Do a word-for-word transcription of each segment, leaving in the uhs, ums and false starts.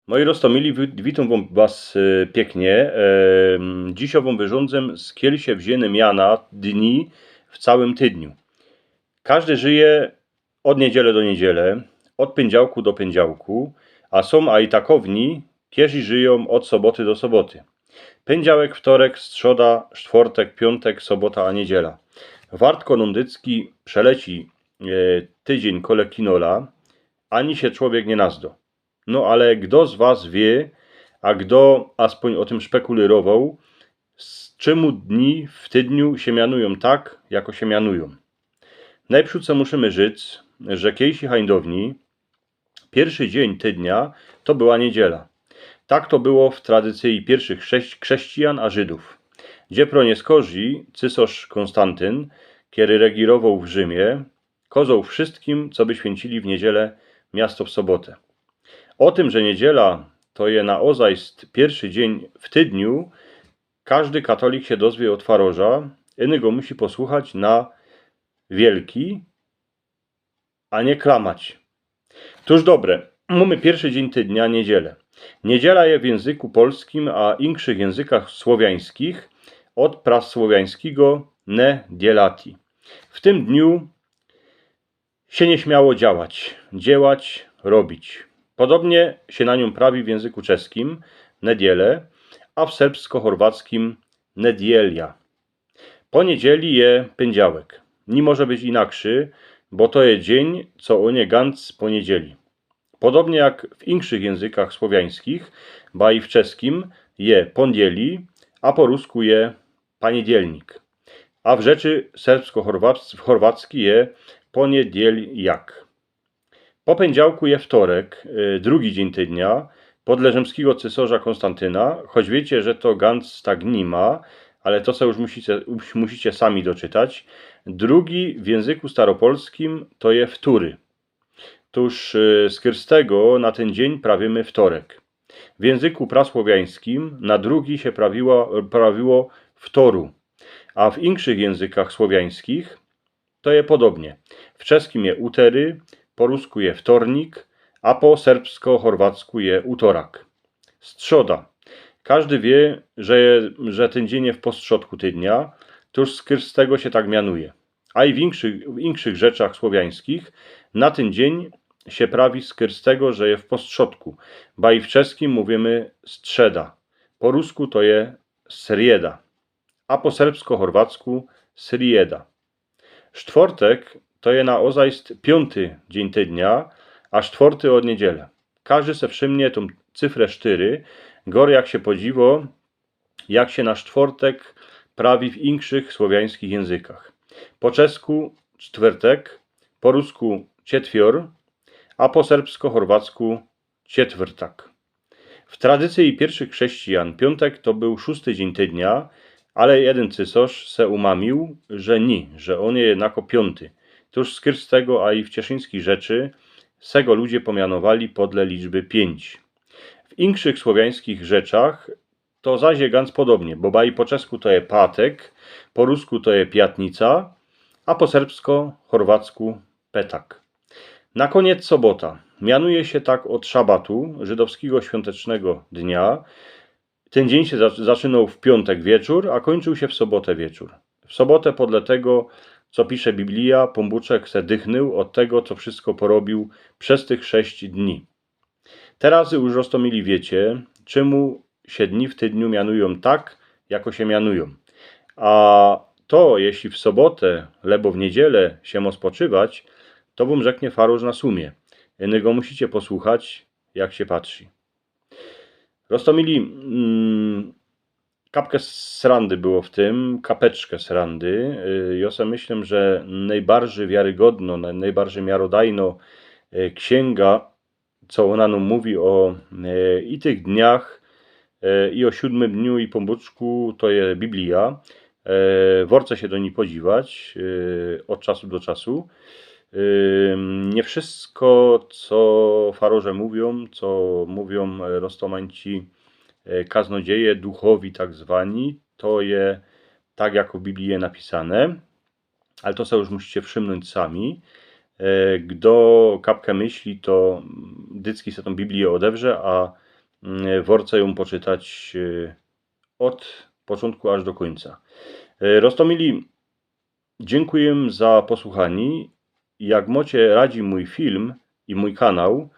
Moji roztōmili, wi-, witōm wōm was, e, piyknie. E, dzisiŏ wōm wyrządzã z kielsie wziyne miana dni w całym tydniu. Kożdy żyje ôd niydziele do niydziele, ôd pyndziałku do pyndziałku, a sōm aj takowni, kerzy żyjōm ôd soboty do soboty. Pyndziałek, wtorek, strzoda, sztwortek, piōntek, sobota a niydziela. Wart kōnōndycki przeleci, e, tydziyń kole kinola, ani sie człowiek niy nazdo. No ale kto z was wiy, a kto aspōń ô tym szpekulyrowoł, z czymu dni w tydniu sie mianujōm tak, jako sie mianujōm? Nojprzōd se musimy żyć, że kiejsi hańdowni, piyrszy dziyń tydnia to była niydziela. Tak to było w tradycyji piyrszych chrześ-, chrześcijan a Żydōw. Gdzie prōnie skorzij, cysŏrz Kōnstantyn, kery regirowoł w Rzymie, kozoł wszyjskim, coby świyncili w niydziele, miasto w sobotę. Ô tym, że niydziela to je naozajst piyrszy dziyń w tydniu, kożdy katolik sie dozwiy ôd faroża, iny go musi posłuchać na wielki, a niy klamać. Tōż dobre, mōmy piyrszy dziyń tydnia, niydziele. Niydziela je w jynzyku polskim a inkszych jynzykach słowiańskich ôd prasłowiańskigo ne dielati. W tym dniu sie niy śmiało działać, dziełać, robić. Podobnie sie na niōm prawi w jynzyku czeskim nediele, a w serbsko-chorwackim nedielja. Po niydzieli je pyndziałek. Niy może być inakszy, bo to je dziyń, co ônie ganc po niydzieli. Podobnie jak w inkszych jynzykach słowiańskich, baj w czeskim je pōndieli, a po rusku je paniedzielnik. A w rzeczy serbsko-chorwac-, chorwacki je poniedieljak. Po pyndziałku je wtorek, y, drugi dziyń tydnia, podle rzymskigo cysŏrza Kōnstantyna, choć wiycie, że to ganc tak niy ma, ale to se już musicie, już musicie sami doczytać. Drugi w jynzyku staropolskim to je wtōry. Tōż, y, skyrz tego na tyn dziyń prawimy wtorek. W jynzyku prasłowiańskim na drugi sie prawiło, prawiło wtoru, a w inkszych jynzykach słowiańskich to je podobnie. W czeskim je utery, po rusku je wtornik, a po serbsko-chorwacku je utorak. Strzoda. Kożdy wiy, że, że tyn dziyń je w postrzodku tydnia, tōż skyrz tego sie tak mianuje. A i w inkszych, w inkszych rzeczach słowiańskich na tyn dziyń sie prawi skyrz tego, że je w postrzodku, baj w czeskim mōwimy strzeda. Po rusku to je srieda, a po serbsko-chorwacku srijeda. Sztwortek to je naozajst piōnty dziyń tydnia, a sztworty ôd niydziele. Kożdy se wszymnie tōm cyfrã sztyry, gŏr jak sie podziwo, jak sie na sztwortek prawi w inkszych słowiańskich jynzykach. Po czesku cztwyrtek, po rusku cietwior, a po serbsko-chorwacku cietwyrtak. W tradycyji piyrszych chrześcijan piōntek to bōł szōsty dziyń tydnia, ale jedyn cysŏrz se umamił, że niy, że ôn je jednako piōnty. Tōż skyrz tego, a i w cieszyńskij rzeczy se go ludzie pomianowali podle liczby piyńć. W inkszych słowiańskich rzeczach to zaś je ganc podobnie, bo baj po czesku to je patek, po rusku to je piatnica, a po serbsko-chorwacku petak. Na kōniec sobota. Mianuje sie tak ôd szabatu, żydowskigo świątecznego dnia. Tyn dziyń sie zac-, zaczynoł w piōntek wieczōr, a kōńczōł sie w sobotę wieczōr. W sobotę podle tego, co pisze Biblija, Pōnbōczek se dychnył ôd tego, co wszysko porobiōł bez tych sześć dni. Teroz już roztōmili wiycie, czymu sie dni w tydniu mianujōm tak, jako sie mianujōm. A to, jeśli w sobotę lebo w niydzielę sie mŏ spoczywać, to wōm rzeknie farōrz na sumie. Iny go musicie posłuchać, jak sie patrzi. Roztōmili, mm, kapkã srandy było w tym, kapeczkã srandy. Y, jŏ se myślã, że nojbardzij wiarygodno, noj-, nojbardzij miarodajno, y, ksiynga, co ôna nōm mōwi ô, y, i tych dniach, y, i ô siōdmym dniu i Pōnbōczku, to je Biblija. Y, wŏrce sie do nij podziwać, y, ôd czasu do czasu. Y, niy wszysko, co farōrze mōwiōm, co mōwiōm, y, roztōmańci, e, kaznodzieje duchowi tak zwani, to je tak, jako w Biblii je napisane, ale to se już musicie wszymnōńć sami. E, kto kapkã myśli, to, mm, dycki se tōm Bibliã ôdewrze, a, mm, worce jōm poczytać, e, ôd poczōntku aż do kōńca. E, Roztōmili, dziynkuję za posłuchanie. Jak mocie radzi mōj film i mōj kanał,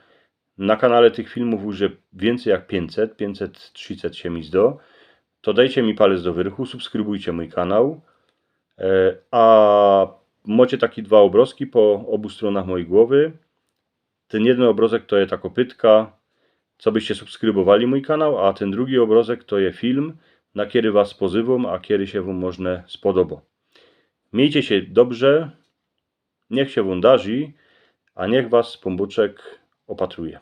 na kanale tych filmōw już je wiyncyj jak piyńćset, piyńćset trzidzieści sie mi zdo, to dejcie mi palec do wyrchu, subskrybujcie mōj kanał. E, a mocie taki dwa ôbrozki po ôbu strōnach mojij głowy. Tyn jedyn ôbrozek to je ta kopytka, co byście subskrybowali mōj kanał, a tyn drugi ôbrozek to je film, na kery was pozywōm, a kery sie wōm możne spodobo. Miejcie sie dobrze, niych sie wōm darzi, a niych was Pōnbōczek ôpatruje.